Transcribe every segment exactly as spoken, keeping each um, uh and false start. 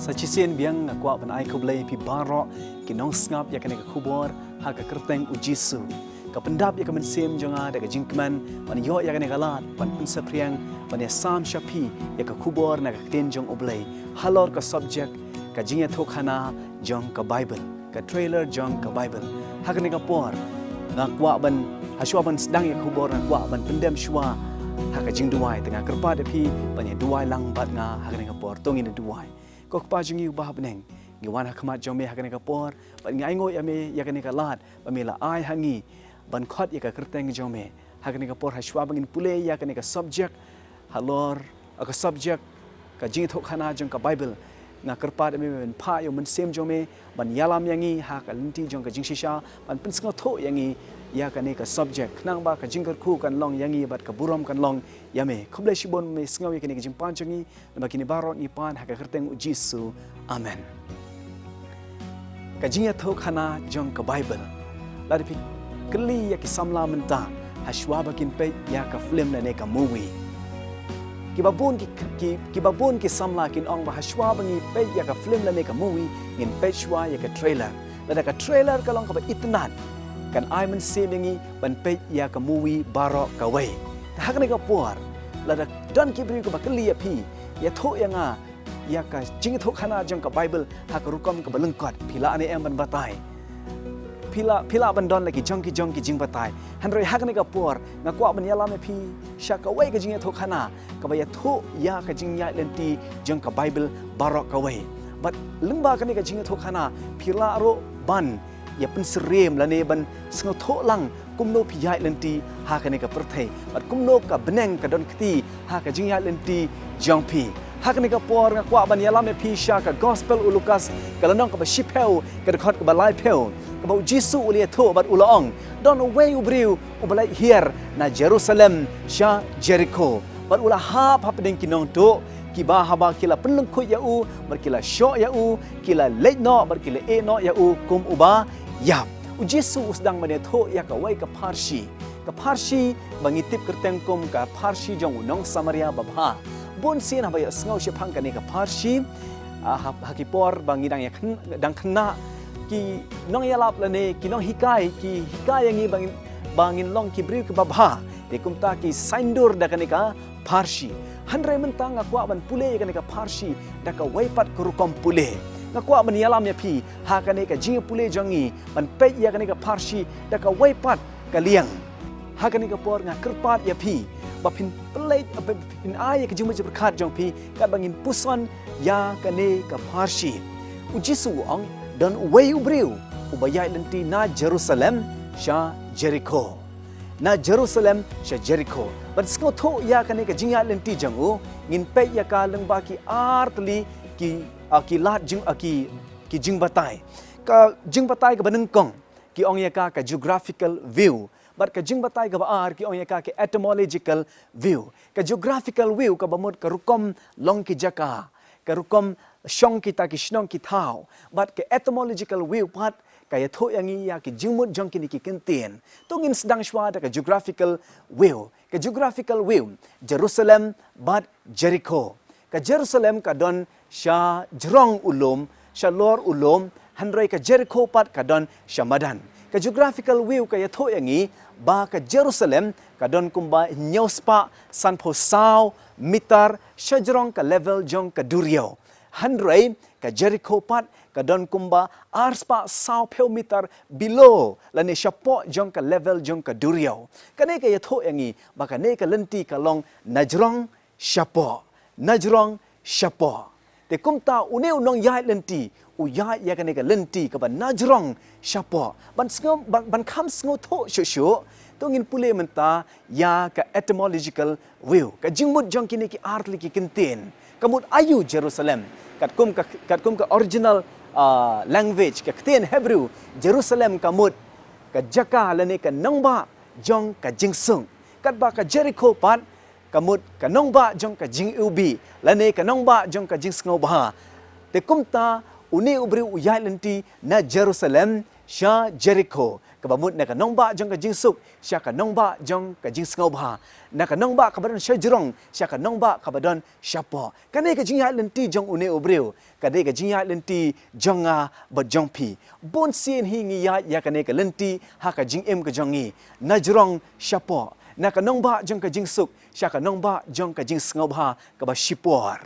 Sa shisien biang nga kwah ban ai khublei ïa phi baroh ki nongsngap ïa kane ka khubor ha ka kyrteng U Jisu. Ka pyndap ïa ka mynsiem jong nga da ka jingkmen ban ïoh ïa kane ka lad ban pynsaphriang ban ïasam sha phi ïa ka khubor na ka ktien jong U Blei halor ka subject ka jingïathuhkhana jong ka Bible, ka trailer jong ka Bible. Ha kane ka por nga kwah ban, ha shuwa ban sdang ïa ka khubor, nga kwah ban pyndem shuwa ha ka jingduwai. Te nga kyrpad ïa phi ban ïa duwai lang bad nga ha kane ka por. To ngin ïa duwai. Ko Kpa jong ngi uba ha bneng, ngi wan ha khmat jong me ha kane ka por bad ngi ainguh ïa me ïa kane ka lad ba me la ai ha ngi ban khot ïa ka kyrteng jong me. Ha kane ka por ha shuwa ba ngin pule ïa kane ka subject halor, ah, ka subject ka jingïathuhkhana jong ka Bible, nga kyrpad ïa me ban phah ïa u mynsiem jong me ban ïalam ïa ngi ha ka lynti jong ka jingshisha, ban pynsngewthuh ïa ngi ïa kane ka subject, khnang ba ka jingkyrkhu kan long ïa ngi bad ka burom kan long ïa me. Khublei shibun, me sngew ïa kane ka jingpan jong ngi. Namar kine baroh ngi pan ha ka kyrteng U Jisu. Amen. Ka jingïathuhkhana jong ka Bible. Lada phi kylli ïa ki samla mynta ha shuwa ba kin peit ïa ka film lane ka movie, kiba bun ki, ki, kiba bun ki samla kin ong ba ha shuwa ba ngi peit ïa ka film lane ka movie, ngin peit shuwa ïa ka trailer. Lada ka trailer ka long kaba itynnad, kan ai mynsiem ïa ngi ban peit ïa ka movie baroh kawei. Te ha kane ka por, lada don ki briew kiba kylli ïa phi, ïathuh ïa nga ïa ka jingïathuhkhana jong ka Bible ha ka rukom kaba lyngkot, phi lah ne em ban batai? Phi lah, phi lah ban don la ki jong ki jong ki jingbatai. Hynrei ha kane ka por nga kwah ban ïalam ïa phi sha kawei ka jingïathuhkhana kaba ïathuh ïa ka jingïaid lynti jong ka Bible baroh kawei. Bad lyngba kane ka jingïathuhkhana phi lah ruh ban ïa pynsyriem lane ban sngewthuh lang kumno phi ïaid lynti ha kane ka pyrthei bad kumno ka bneng ka don kti ha ka jingïaid lynti jong phi. Ha kane ka por nga kwah ban ïalam ïa phi sha ka Gospel u Lukas, ka lynnong kaba shiphew, ka dkhot kaba laiphew, kaba U Jisu u la ïathuh bad u la ong, don uwei u briew uba leit hiar na Jerusalem sha Jerikho. Bad u la hap hapdeng ki nongtuh, kiba haba ki la pynlyngkhuit ïa u bad ki la shoh ïa u, ki la leit noh bad ki la ïeh noh ïa u kum uba ïap. U Jisu u sdang ban ïathuh ïa kawei ka pharshi, ka pharshi ba ngi tip kyrteng kum ka pharshi jong u nong Samaria babha. Bun sien haba ïohsngew shaphang kane ka pharshi, ah, ha, ha ki por ba ngi dang ïa khynnah, dang khynnah, ki nongïalap lane ki nonghikai ki hikai ïa ngi ba ngin, ba ngin long ki briew kiba bha. Te kumta ki saiñdur da kane ka pharshi. Hynrei mynta nga kwah ban pule ïa kane ka pharshi da kawei pat ka rukom pule. Nga kwah ban ïalam ïa phi ha kane ka jingïapule jong ngi ban peit ïa kane ka pharshi da kawei pat ka liang. Ha kane ka por nga kyrpad ïa phi ba phin pynleit, ba phin ai ïa ka jingmut jingpyrkhat jong phi katba ngin puson ïa kane ka pharshi. U Jisu u ong, don uwei u briew uba ïaid lynti na Jerusalem sha Jerikho. Na Jerusalem sha Jerikho. Ban sngewthuh ïa kane ka jingïaid lynti jong u, ngin peit ïa ka lyngba ki artylli ki, ah, ki lad jing, ah, ki, ki jingbatai. Ka jingbatai kaba nyngkong ki ong ïa ka ka geographical view. Bad ka jingbatai kaba ar ki ong ïa ka ka etymological view. Ka geographical view kaba mut ka rukom long ki jaka, ka rukom shong kita ki shnong ki thaw. Bad ka etymological view pat ka ïathuh ïa ngi ïa ki jingmut jong kine ki kyntien. To ngin sdang shuwa da ka geographical view. Ka geographical view, Jerusalem bad Jerikho. Ka Jerusalem ka don sha jrong u lum, sha lor u lum, hynrei ka Jerikho pat ka don sha madan. Ka geographical view ka ïathuh ïa ngi ba ka Jerusalem ka don kumba hynñiew spah sanphew saw mitar sha jrong ka level jong ka duriaw. Hynrei ka Jerikho pat ka don kumba ar spah sawphew mitar below lane shapoh jong ka level jong ka duriaw. Kane ka ïathuh ïa ngi ba kane ka lynti ka long na jrong shapoh, na jrong shapoh. Te kumta une u nongïaid lynti u ïaid ïa kane ka lynti kaba na jrong shapoh ban sngew, ban, ban kham sngewthuh shuh shuh. To ngin pule mynta ïa ka etymological view, ka jingmut jong kine ki artylli ki kyntien. Ka mut aïu Jerusalem? Katkum ka, katkum ka original, ah, language, ka ktien Hebrew, Jerusalem ka mut ka jaka lane ka nongbah jong ka jingsuk. Katba ka Jerikho pat ka mut ka nongbah jong ka jingiwbih lane ka nongbah jong ka jingsngewbha. Te kumta une u briew u ïaid lynti na Jerusalem sha Jerikho, kaba mut na ka nongbah jong ka jingsuk sha ka nongbah jong ka jingsngewbha, na ka nongbah kaba don sha jrong sha ka nongbah kaba don shapoh. Kane ka jingïaid lynti jong une u briew ka dei ka jingïaid lynti jong nga bad jong phi. Bun sien hi ngi ïaid ïa kane ka lynti ha ka jingim ka jong ngi, na jrong shapoh, na ka nongbah jong ka jingsuk sha ka nongbah jong ka jingsngewbha kaba shipor.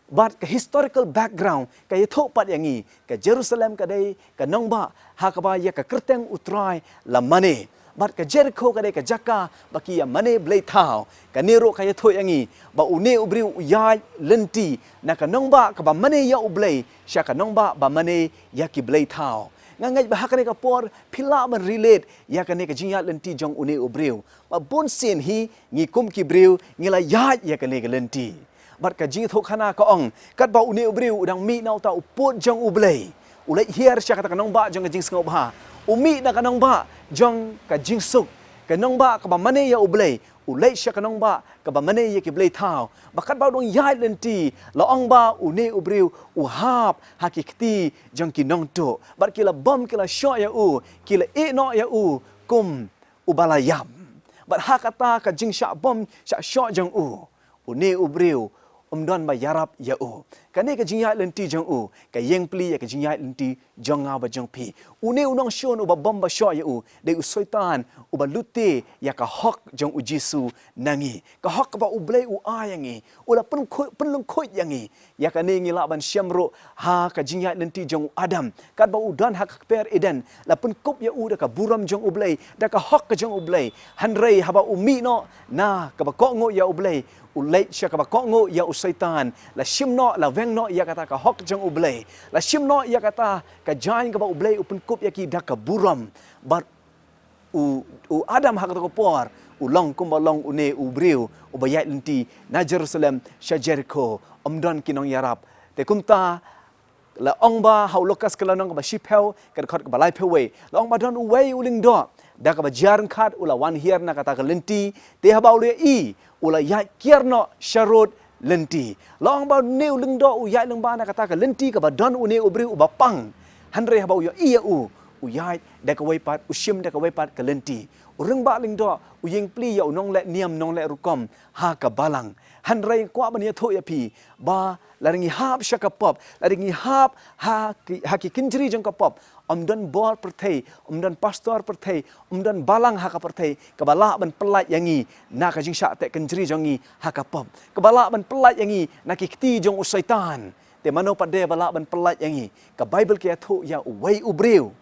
Bad ka historical background ka ïathuh pat ïa ngi, ka Jerusalem ka dei ka nongbah ha kaba ïa ka kyrteng U Trai la mane. Bad ka Jerikho ka dei ka jaka ba ki ïa mane blei thaw. Kane ruh ka ïathuh ïa ngi ba une u briew u ïaid lynti na ka nongbah kaba mane ïa U Blei sha ka nongbah ba mane ïa ki blei thaw. Nga ngeit ba ha kane ka por phi lah ban relate ïa kane ka jingïaid lynti jong une u briew. Ba bun sien hi ngi kum ki briew ngi la ïaid ïa kane ka lynti. Bad ka jingïathuhkhana ka ong, katba une u briew u dang mih na uta u pud jong U Blei, u leit hiar sha kata ka nongbah jong ka jingsngewbha, u mih na ka nongbah jong ka jingsuk, ka nongbah kaba mane ïa U Blei, u leit sha ka nongbah kaba mane ïa ki blei thaw. Ba katba u dang ïaid lynti, la ong ba une u briew u hap ha ki kti jong ki nongtuh. Bad ki la bom, ki la shoh ïa u, ki la ïeh noh ïa u kum uba la ïap. Bad ha kata ka jingshah bom shah shoh jong u, une u briew um don ba ïarap ïa u. Kane ka jingïaid lynti jong u ka ïeng pli ïa ka jingïaid lynti jong nga bad jong phi. Une u nongshun uba bom ba shoh ïa u dei u Soitan uba lute ïa ka hok jong U Jisu na ngi. Ka hok kaba U Blei u ai ïa ngi, u la pynlong khuid, pynlong khuid ïa ngi. Ïa kane ngi lah ban shem ruh ha ka jingïaid lynti jong u Adam. Katba u don ha ka kper Eden, la pynkup ïa u da ka burom jong U Blei, da ka hok ka jong U Blei. Hynrei haba u mih noh na kaba kohnguh ïa U Blei, u leit sha kaba kohnguh ïa u Soitan. La shim noh, la weng noh ïa kata ka hok jong U Blei. La shim noh ïa kata ka jaiñ kaba U Blei u pynkup ïa ki da ka burom. Bad u, u Adam ha kata ka por u long kumba long une u briew uba ïaid lynti na Jerusalem sha Jerikho, um don ki nongïarap. Te kumta la ong ba ha u Lukas ka lynnong kaba shiphew, ka dkhot kaba laiphew wei, la ong ba don uwei u lyngdoh da kaba jia ryngkhat u la wan hiar na kata ka lynti. Te haba u la ïohi, u la ïaid kiar noh sharud lynti. La ong ba une u lyngdoh u ïaid lyngba na kata ka lynti kaba don une u briew uba pang. Hynrei haba u ïohi ïa u, u ïaid da kawei pat, u shim da kawei pat ka lynti. U rangbah lyngdoh u ïeng pli ïa u nongleh niam nongleh rukom ha ka balang. Hynrei kwah ban ïathuh ïa phi ba lada ngi hap sha ka pop, lada ngi hap ha ki, ha ki kynjri jong ka pop, um don bor pyrthei, um don pastor pyrthei, um don balang ha ka pyrthei kaba lah ban pyllait ïa ngi na ka jingshah teh kynjri jong ngi ha ka pop, kaba lah ban pyllait ïa ngi na ki kti jong u Soitan. Te mano pat de ba lah ban pyllait ïa ngi? Ka Baibl ka ïathuh ïa uwei u briew.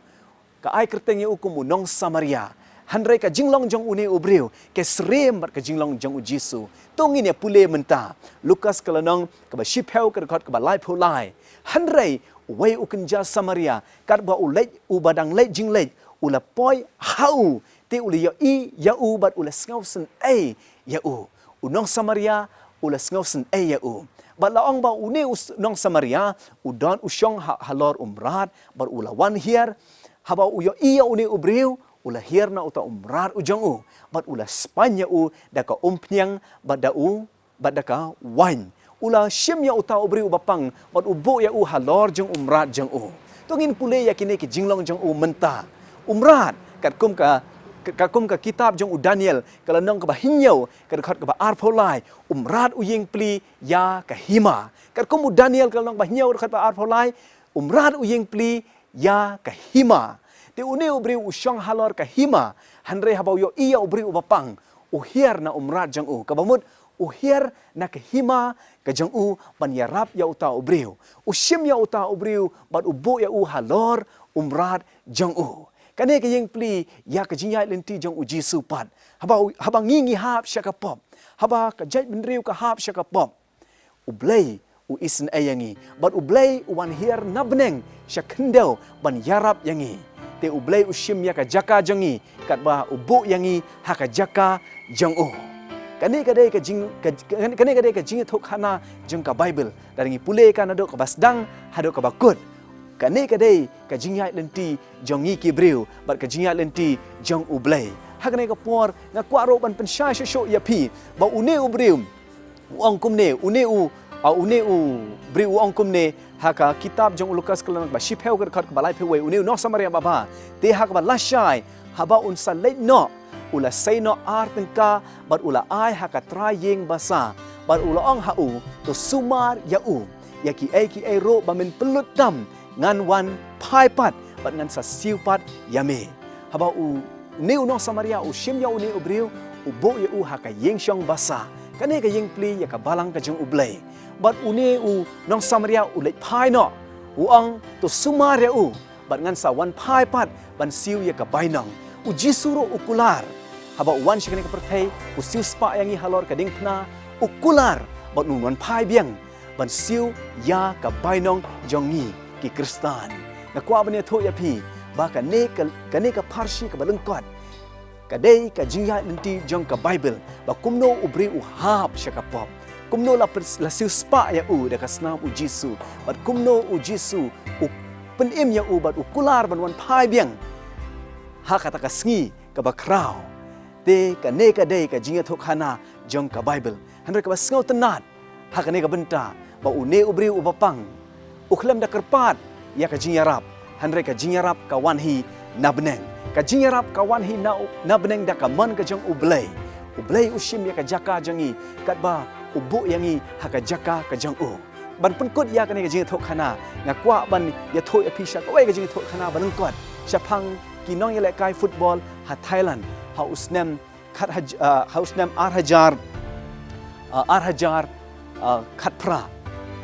Ka ai kyrteng ïa u kum u nong Samaria. Hynrei ka jinglong jong une u briew ka syriem bad ka jinglong jong U Jisu. To ngin ïa pule mynta Lukas ka lynnong kaba shiphew, ka dkhot kaba laiphew lai. Hynrei uwei u kynja Samaria, katba u leit, uba dang leit jingleit, u la poi ha u. Te u la ïohi ïa u bad u la sngewsynei ïa u. U nong Samaria u la sngewsynei ïa u. Bad la ong ba une u s-, nong Samaria u don u shong ha, halor u mrad, bad u la wan hiar. Haba u ïohi ïa une u briew, u la hiar na uta u mrad u jong u, bad u la spaiñ ïa u da ka umphniang bad da u, bad da ka waiñ. U la shim ïa uta u briew uba pang bad u buh ïa u halor jong u mrad jong u. To ngin pule ïa kine ki jinglong jong u mynta. U mrad, katkum ka, katkum ka kitab jong u Daniel ka lynnong kaba hynñiew, ka dkhot kaba arphew lai, u mrad u ïeng pli ïa ka hima. Katkum u Daniel ka lynnong kaba hynñiew, ka dkhot kaba arphew lai, u mrad u ïeng pli ïa ka hima. Te une u briew u shong halor ka hima, hynrei haba u ïohi ïa u briew uba pang, u hiar na u mrad jong u. Kaba mut u hiar na ka hima ka jong u ban ïarap ïa uta u briew. U shim ïa uta u briew bad u buh ïa u halor u mrad jong u. Kane ka ïeng pli ïa ka jingïaid lynti jong U Jisu pat. Haba u, haba ngi ngi hap sha ka pop, haba ka jaitbynriew ka hap sha ka pop, U Blei u isynei ïa ngi, bad U Blei u wan hiar na bneng sha khyndew ban ïarap ïa ngi. Te U Blei u shim ïa ka jaka jong ngi, katba u buh ïa ngi ha ka jaka jong u. Kane ka dei ka jing, ka, kane ka dei ka jingïathuhkhana jong ka Baibl. Lada ngi pule ka naduh kaba sdang haduh kaba kut. Kane ka dei ka jingïaid lynti jong ngi ki briew bad ka jingïaid lynti jong U Blei. Ha kane ka por nga kwah ruh ban pynshai shuh shuh ïa phi ba une u briew u ong kumne, une u, A une u briew u ong kumne ha ka kitab jong u Lukas ka lynnong ba shiphew ka dkhot kaba laiphew wei, une u nong Samaria babha, te ha kaba lashai haba un sa leit noh, u la sei noh ar tyngka bad u la ai ha ka trai ïing basa, bad u la ong ha u, to sumar ïa u ïa kiei kiei ruh ba men pynlut tam, ngan wan phai pat bad ngan sa siew pat ïa me. Haba une u nong Samaria u shim ïa une u briew, u buh ïa u ha ka ïing shong basa, kane ka ïing pli ïa ka balang ka jong U Blei. Bad une u nong Samaria u leit phai noh, u ong, to sumar ïa u bad ngan sa wan phai pat ban siew ïa ka bainong. U Jisu ruh u kular. Haba u wan sha kane ka pyrthei, u siewspah ïa ngi halor ka diengphna, u kular bad un wan phai biang ban siew ïa ka bainong jong ngi ki Khristan. Nga kwah ban ïathuh ïa phi ba kane ka, kane ka pharshi kaba lyngkot ka dei ka jingïaid lynti jong ka Baibl, ba kumno u briew u hap sha ka pop, kumno la pers-, la siewspah ïa u da ka snam u Jisu, bad kumno u Jisu u pynim ïa u bad u kular ban wan phai biang ha kata ka sngi kaba khraw. Te kane ka dei ka jingïathuhkhana jong ka Baibl. Hynrei kaba sngewtynnat ha kane ka bynta, ba une u briew uba pang u khlem da kyrpad ïa ka jingïarap, hynrei ka jingïarap ka wan hi na bneng. Ka jingïarap ka wan hi na, na bneng da ka mon ka jong U Blei. U Blei u shim ïa ka jaka jong ngi, katba u buh ïa ngi ha ka jaka ka jong u. Ban pynkut ïa kane ka jingïathuhkhana, nga kwah ban ïathuh ïa phi sha kawei ka jingïathuhkhana ba lyngkot shaphang ki nongïalehkai football ha Thailand ha u snem khat haj-, ah, ha u snem ar hajar, ah, ar hajar, ah, khatphra.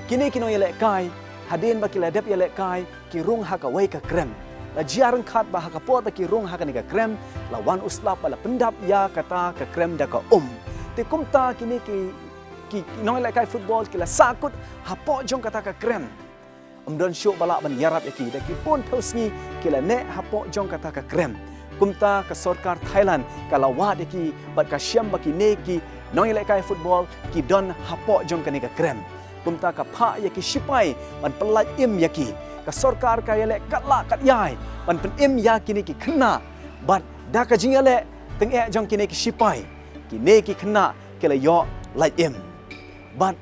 Kine ki nongïalehkai, hadien ba ki la dep ïalehkai, ki rung ha kawei ka krem. La jia ryngkat ba ha ka por ba ki rung ha kane ka krem, la wan u slap ba la pyndap ïa kata ka krem da ka um. Te kumta kine ki, ki, ki nongïalehkai football ki la sahkut hapoh jong kata ka krem. Ym don shuh ba lah ban ïarap ïa ki, da ki bun phew sngi ki la neh hapoh jong kata ka krem. Kumta ka sorkar Thailand ka la wad ïa ki bad ka shem ba kine ki nongïalehkai football ki don hapoh jong kane ka krem. Kumta ka phah ïa ki shipai ban pyllait im ïa ki. Ka sorkar ka ïaleh katba katba ban pynim ïa kine ki khynnah, bad da ka jingïaleh tyngeh jong kine ki shipai, kine ki khynnah ki la ïoh lait im. Bad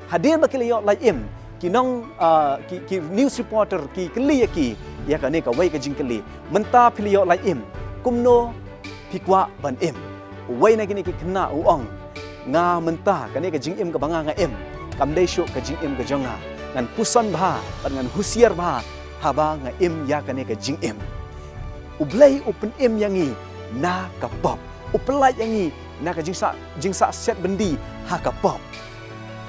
hadien ba ki la ïoh lait im, ki nong, ah, ki, ki news reporter ki kylli ïa ki ïa kane kawei ka jingkylli, mynta phi la ïoh lait im, kumno phi kwah ban im? Uwei na kine ki khynnah u ong, nga mynta kane ka jingim kaba nga nga im, kam dei shuh ka jingim ka jong nga. Ngan puson bha bad ngan husiar bha haba nga im ïa kane ka jingim. U Blei u pynim ïa ngi na ka pop. U pyllait ïa ngi na ka jingsah, jingsah siat byndi ha ka pop.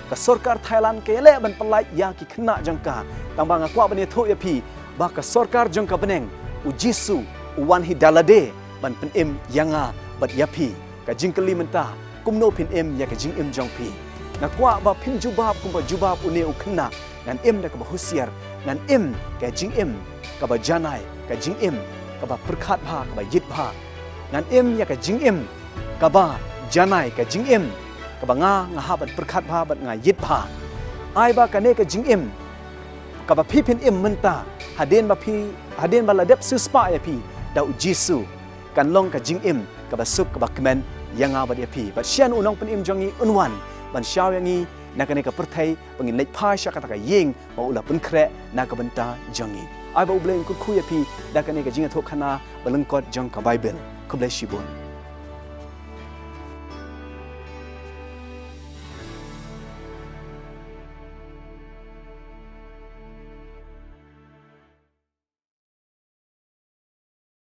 Ka sorkar Thailand ka ïaleh ban pyllait ïa ki khynnah jong ka. Tangba nga kwah ban ïathuh ïa phi ba ka sorkar jong ka bneng, u Jisu, u wan hi da lade ban pynim ïa nga bad ïa phi. Ka jingkylli mynta, kumno phin im ïa ka jingim jong phi? Nga kwah ba phin jubab kumba jubab une u khynnah, ngan im da kaba husiar, ngan im ka jingim kaba janai, ka jingim kaba pyrkhat bha, kaba ïit bha. Ngan im ïa ka jingim kaba janai, ka jingim kaba nga, nga hap ban pyrkhat bha bad nga ïit bha. Ai ba kane ka jingim kaba phi phin im mynta, hadien ba phi, hadien ba la dep siewspah ïa phi da u Jisu, kan long ka jingim kaba suk kaba kmen ïa nga bad ïa phi. Bad shen u Nongpynim jong ngi un wan ban shaw ïa ngi na kane ka pyrthei, ba ngin leit phai sha kata ka ïing ba u la pynkhreh na ka bynta jong ngi. Ai ba U Blei un kyrkhu ïa phi da kane ka jingïathuhkhana ba lyngkot jong ka Baibl. Khublei shibun.